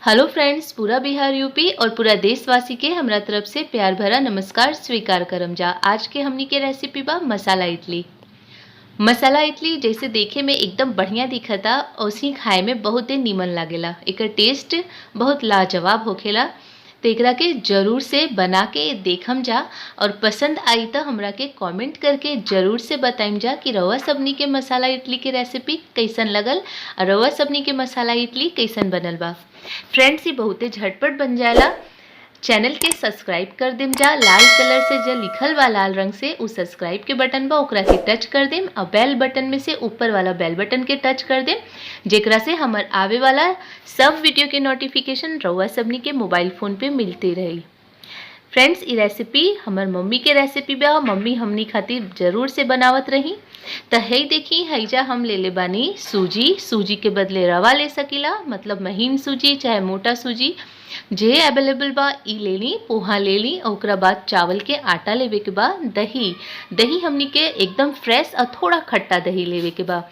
Hello friends, पूरा Bihar UP और पूरा देशवासी के हमरा तरफ से प्यार भरा नमस्कार स्वीकार करम जा। आज के हमनी के रेसिपी बा मसाला इडली। मसाला इडली जैसे देखे में एकदम बढ़िया दिखता, वैसे ही खाए में बहुत ही नीमन लागेला। एकर टेस्ट बहुत लाजवाब होखेला। तो एकरा के जरूर से बना के देखम जा और पसंद आई तो हमरा के कमेंट करके जरूर से बताइम जा कि रउआ सबनी के मसाला इडली के रेसिपी कैसन लगल और रउआ सबनी के मसाला इडली कैसन बनल बा। फ्रेंड्स, ये बहुते झटपट बन जाएला। चैनल के सब्सक्राइब कर देम जा। लाल कलर से जो लिखल बा लाल रंग से उ सब्सक्राइब के बटन बा, ओकरा के टच कर देम और बेल बटन में से ऊपर वाला बेल बटन के टच कर देम, जेकरा से हमर आवे वाला सब वीडियो के नोटिफिकेशन रउआ सबनी के मोबाइल फ़ोन पे मिलते रही। फ्रेंड्स, ये रेसिपी हमर मम्मी के रेसिपी बा। मम्मी हमनी खातिर ज़रूर से बनावत रही। तो है देखी हैजा हम ले ले बानी सूजी। सूजी के बदले रवा ले सकीला, मतलब महीन सूजी चाहे मोटा सूजी जे अवेलेबल बा ई ले ली। पोहा ले ली। ओकरा बाद चावल के आटा लेवे के बा। दही, दही हमनी के एकदम फ्रेश और थोड़ा खट्टा दही लेवे के बा।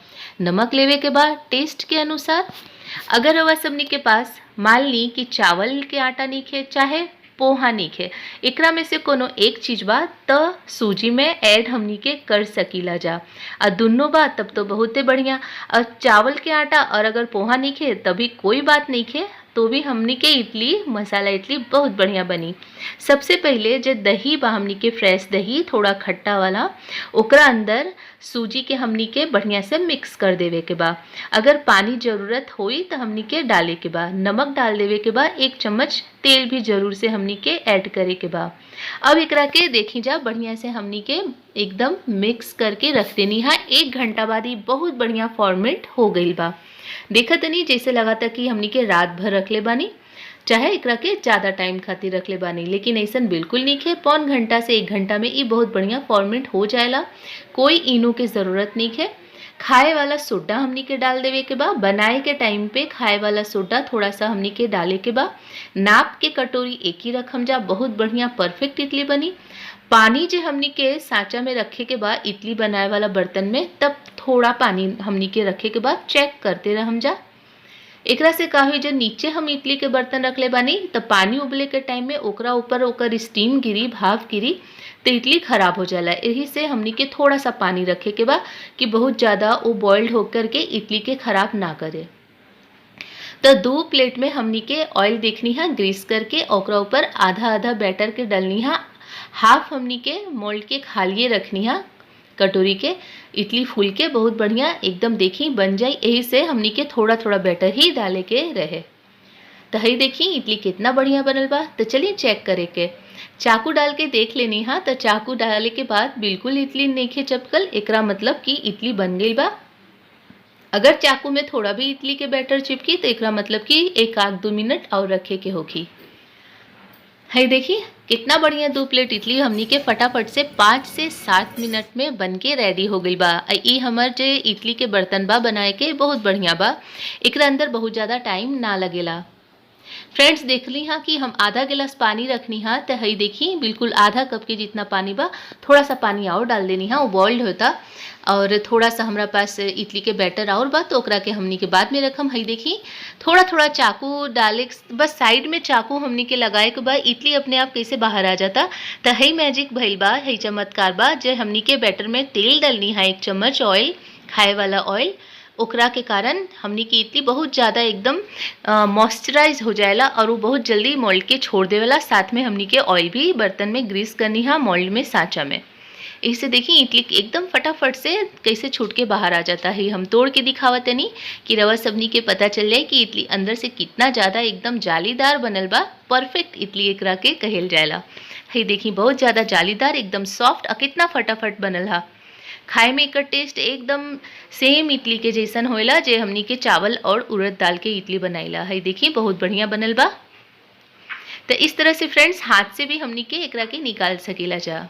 नमक लेवे के बा टेस्ट के अनुसार। अगर रवा सबनी के पास मान ली कि चावल के आटा नहीं खे चाहे पोहा नहीं खे, एकरा में से कोनो एक चीज़ बा तो सूजी में ऐड हमनी के कर सकीला जा। और दुनों बा तब तो बहुते बढ़िया। और चावल के आटा और अगर पोहा नहीं खे तभी कोई बात नहीं खे, तो भी हमनी के इडली मसाला इडली बहुत बढ़िया बनी। सबसे पहले जो दही बा हमनी के फ्रेश दही थोड़ा खट्टा वाला, ओकरा अंदर सूजी के हमनी के बढ़िया से मिक्स कर देवे के बा। अगर पानी ज़रूरत होई तो हमनी के डाले के बा। नमक डाल देवे के बा। 1 चम्मच तेल भी ज़रूर से हमनी के ऐड करे के बा। अब एकरा के देखी जा बढ़िया से हमनी के एकदम मिक्स करके रख देनी है। 1 घंटा बाद ही बहुत बढ़िया फॉर्मेट हो गई बा। देखत नहीं जैसे लगाता कि हमनी के रात भर रख ले बानी, चाहे एकरा के ज़्यादा टाइम खातिर रख ले बानी, लेकिन ऐसा बिल्कुल नहीं है। 0.75 घंटा से 1 घंटा में ये बहुत बढ़िया फॉर्मेट हो जाएला। कोई इनो के ज़रूरत नहीं है। खाए वाला सोडा हमनी के डाल देवे के बा। बनाए के टाइम पे खाए वाला सोडा थोड़ा सा हमनी के डाले के बा। नाप के कटोरी एक ही रखम जा, बहुत बढ़िया परफेक्ट इडली बनी। पानी जो हमनी के सांचा में रखे के बाद इडली बनाए वाला बर्तन में, तब थोड़ा पानी हमनी के रखे के बाद चेक करते रहम जा। एकरा से का हुई, जब नीचे हम इडली के बर्तन रख ले बानी तो पानी उबले के टाइम में ओकरा ऊपर ओकर स्टीम गिरी, भाप गिरी तो इडली खराब हो जाला। यही से हमनी के थोड़ा सा पानी रखे के बा कि बहुत ज़्यादा वो बॉइल्ड होकर के इडली के ख़राब ना करे। तो 2 प्लेट में हमनी के ऑयल देखनी है ग्रीस करके, ओकरा ऊपर आधा आधा बैटर के डलनी है। हाफ हमनी के मोल्ड के खालिए रखनी है कटोरी के। इडली फूल के बहुत बढ़िया एकदम देखी बन जाए। यही से हमनी के थोड़ा थोड़ा बैटर ही डाले के रहे। तो हई देखी इडली कितना बढ़िया बनल बा। तो चलिए चेक करे के चाकू डाल के देख लेनी। हाँ, तो चाकू डाले के बाद बिल्कुल इडली नहीं खे चपकल। एकरा मतलब कि इडली बन गई बा। अगर चाकू में थोड़ा भी इडली के बैटर चिपकी तो एकरा मतलब कि 1-2 मिनट और रखे के होखी। है देखिए कितना बढ़िया 2 प्लेट इडली हमनी के फटाफट से 5 से 7 मिनट में बन के रेडी हो गई बा। ई हमर जे इडली के बर्तन बा बनाए के बहुत बढ़िया बा। एकरा अंदर बहुत ज़्यादा टाइम ना लगेला। फ्रेंड्स देख ली हाँ कि हम आधा गिलास पानी रखनी हाँ, तो हई देखी बिल्कुल आधा कप के जितना पानी बा, थोड़ा सा पानी और डाल देनी हाँ, वो बॉइल्ड होता। और थोड़ा सा हमरा पास इडली के बैटर और बा तो ओकरा के हमनी के बाद में रखम। हई देखी थोड़ा थोड़ा चाकू डाले, बस साइड में चाकू हमनी के लगाए के बाद इडली अपने आप कैसे बाहर आ जाता। तो हई मैजिक भइल बा, हई चमत्कार बा। जे हमनी के बैटर में तेल डालनी है 1 चम्मच ऑयल, खाए वाला ऑयल, ओकरा के कारण हमनी की इडली बहुत ज़्यादा एकदम मॉइस्चराइज हो जाएला और वो बहुत जल्दी मोल्ड के छोड़ देवेला। साथ में हमनी के ऑयल भी बर्तन में ग्रीस करनी है मोल्ड में सांचा में। इसे देखिए इडली एकदम फटाफट से कैसे छूट के बाहर आ जाता है। हम तोड़ के दिखावत नहीं कि रवा सबनी के पता चल जाए कि इडली अंदर से कितना ज़्यादा एकदम जालीदार बनल बा। परफेक्ट इडली एकरा के कहल जाएला। है देखिए बहुत ज़्यादा जालीदार एकदम सॉफ्ट और कितना फटाफट बनल हा। खाए में एकर टेस्ट एकदम सेम इडली के जैसन होएला जे हमनी के चावल और उड़द दाल के इडली बनाइला। है देखिए बहुत बढ़िया बनल बा। तो इस तरह से फ्रेंड्स हाथ से भी हमनी के एकरा के निकाल सकीला जा।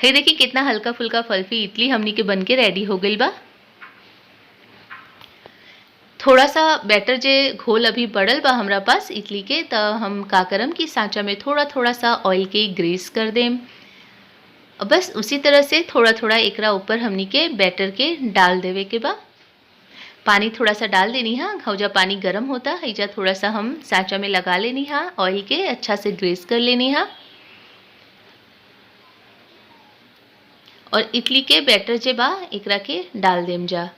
है देखिए कितना हल्का फुल्का फल्फी इडली हमनी के बन के रेडी हो गई बा। थोड़ा सा बैटर जे घोल अभी बढ़ल बा हमरा पास इडली के, तो हम का करम कि सांचा में थोड़ा थोड़ा सा ऑयल के ग्रीस कर देम। बस उसी तरह से थोड़ा थोड़ा एकरा ऊपर हमनी के बैटर के डाल देवे के बा। पानी थोड़ा सा डाल देनी हा। हौजा पानी गर्म होता हैजा थोड़ा सा हम सांचा में लगा लेनी हा ऑयल के, अच्छा से ग्रेस कर लेनी हा। और इडली के बैटर जे बा एकरा के डाल देम जा।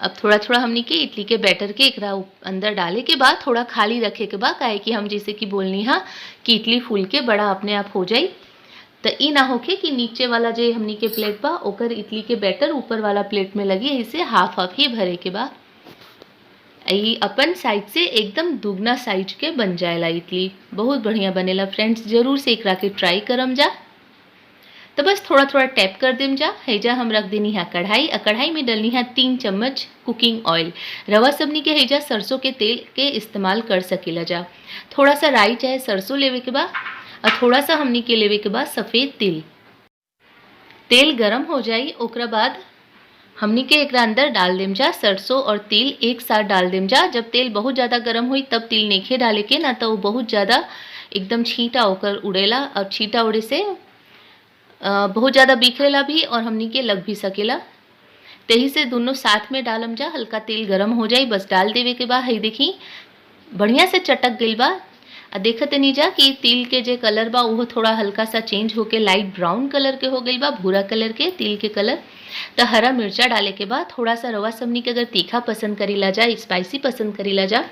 अब थोड़ा थोड़ा हमनी के इडली के बैटर के एकरा अंदर डाले के बाद थोड़ा खाली रखे के बाद, काहे कि हम जैसे कि बोलनी हा कि इडली फूल के बड़ा अपने आप हो जाई, तो ई ना होके कि नीचे वाला जो हमनी के प्लेट बा ओकर इडली के बैटर ऊपर वाला प्लेट में लगी, इसे हाफ हाफ ही भरे के बा। ई अपन साइज से एकदम दुगना साइज के बन जाएला इडली, बहुत बढ़िया बनेला फ्रेंड्स। जरूर से एकरा के ट्राई करम जा। तो बस थोड़ा थोड़ा टैप कर देम जा। हैजा हम रख देनी है कढ़ाई, और कढ़ाई में डलनी है 3 चम्मच कुकिंग ऑयल। रवा सबनी के हैजा सरसों के तेल के इस्तेमाल कर सकेला जा। थोड़ा सा राई चाहे सरसों लेवे के बाद, और थोड़ा सा हमनी के लेवे के बाद सफ़ेद तिल। तेल गरम हो जाई ओकरा बाद हमनी के एकरा अंदर डाल देम जा सरसों और तिल एक साथ डाल देम जा। जब तेल बहुत ज़्यादा गरम हुई तब तिल नइखे डाले के, ना तो वो बहुत ज़्यादा एकदम छींटा होकर उड़ेला, और छींटा उड़े से बहुत ज़्यादा बिखरेला भी और हमनी के लग भी सकेला। तही से दोनों साथ में डालम जा। हल्का तेल गरम हो जाई बस डाल देवे के बाद हई देखी बढ़िया से चटक गइल बा। आ देखत नहीं जा कि तिल के जे कलर बा वो थोड़ा हल्का सा चेंज होके लाइट ब्राउन कलर के हो गइल बा, भूरा कलर के तिल के कलर। तो हरा मिर्चा डाले के बाद थोड़ा सा रवा सबनी के अगर तीखा पसंद करीला जा, स्पाइसी पसंद करीला जा,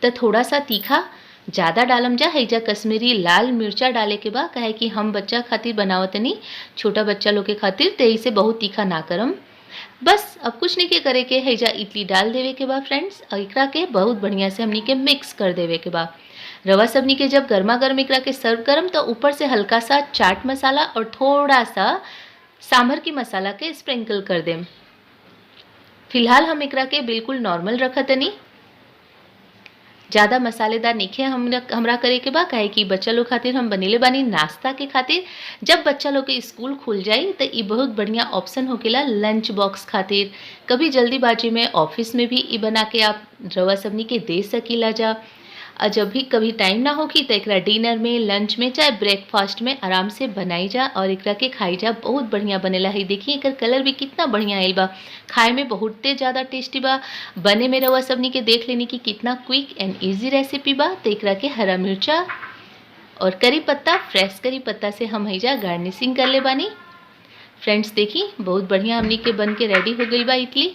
तो थोड़ा सा तीखा ज़्यादा डालम जा। हैजा कश्मीरी लाल मिर्चा डाले के बाद, काहे कि हम बच्चा खातिर बनावत नहीं, छोटा बच्चा लोग के खातिर, तो इसे बहुत तीखा ना करम। बस अब कुछ नहीं के करे के, हैजा इडली डाल देवे के बाद फ्रेंड्स, और एकरा के बहुत बढ़िया से हमनी के मिक्स कर देवे के बाद। रवा सबनी के जब गर्मा गर्म एकरा के सर्व करम तो ऊपर से हल्का सा चाट मसाला और थोड़ा सा सांभर की मसाला के स्प्रिंकल कर देम। फिलहाल हम एकरा के बिल्कुल नॉर्मल रखतनी, ज़्यादा मसालेदार नइखे हमरा करे के बा, काहे कि बच्चा लोग खातिर हम बनेले बानी नाश्ता के खातिर। जब बच्चा लोग के स्कूल खुल जाई तो ई बहुत बढ़िया ऑप्शन होकेला लंच बॉक्स खातिर। कभी जल्दीबाजी में ऑफिस में भी ई बना के आप रवा सबनी के दे सकीला जा। और जब भी कभी टाइम ना होखी तो एकरा डिनर में, लंच में, चाहे ब्रेकफास्ट में आराम से बनाई जा और एकरा के खाई जा। बहुत बढ़िया बनेला है। देखिए एकर कलर भी कितना बढ़िया आयल बा, खाए में बहुते ज़्यादा टेस्टी बा। बने में रवा सबनी के देख लेनी कि कितना क्विक एंड ईजी रेसिपी बा। तो एकरा के हरा मिर्चा और करी पत्ता, फ्रेश करी पत्ता से हम हैजा गार्निशिंग कर ले बानी। फ्रेंड्स देखी बहुत बढ़िया हमनी के बन के रेडी हो गई बा इडली।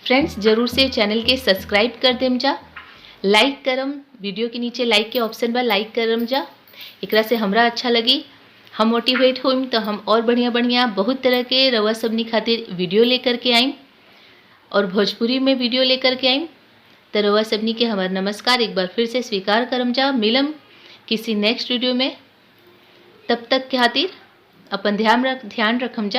फ्रेंड्स ज़रूर से चैनल के सब्सक्राइब कर देम जा, लाइक करम, वीडियो के नीचे लाइक के ऑप्शन बा, लाइक करम जा। एकरा से हमरा अच्छा लगी, हम मोटिवेट होइम तो हम और बढ़िया बढ़िया बहुत तरह के रवा सबनी खातिर वीडियो लेकर के आइम और भोजपुरी में वीडियो लेकर के आइम। तो रवा सबनी के हमार नमस्कार एक बार फिर से स्वीकार करम जा। मिलम किसी नेक्स्ट वीडियो में, तब तक के खातिर अपन ध्यान रखम जा।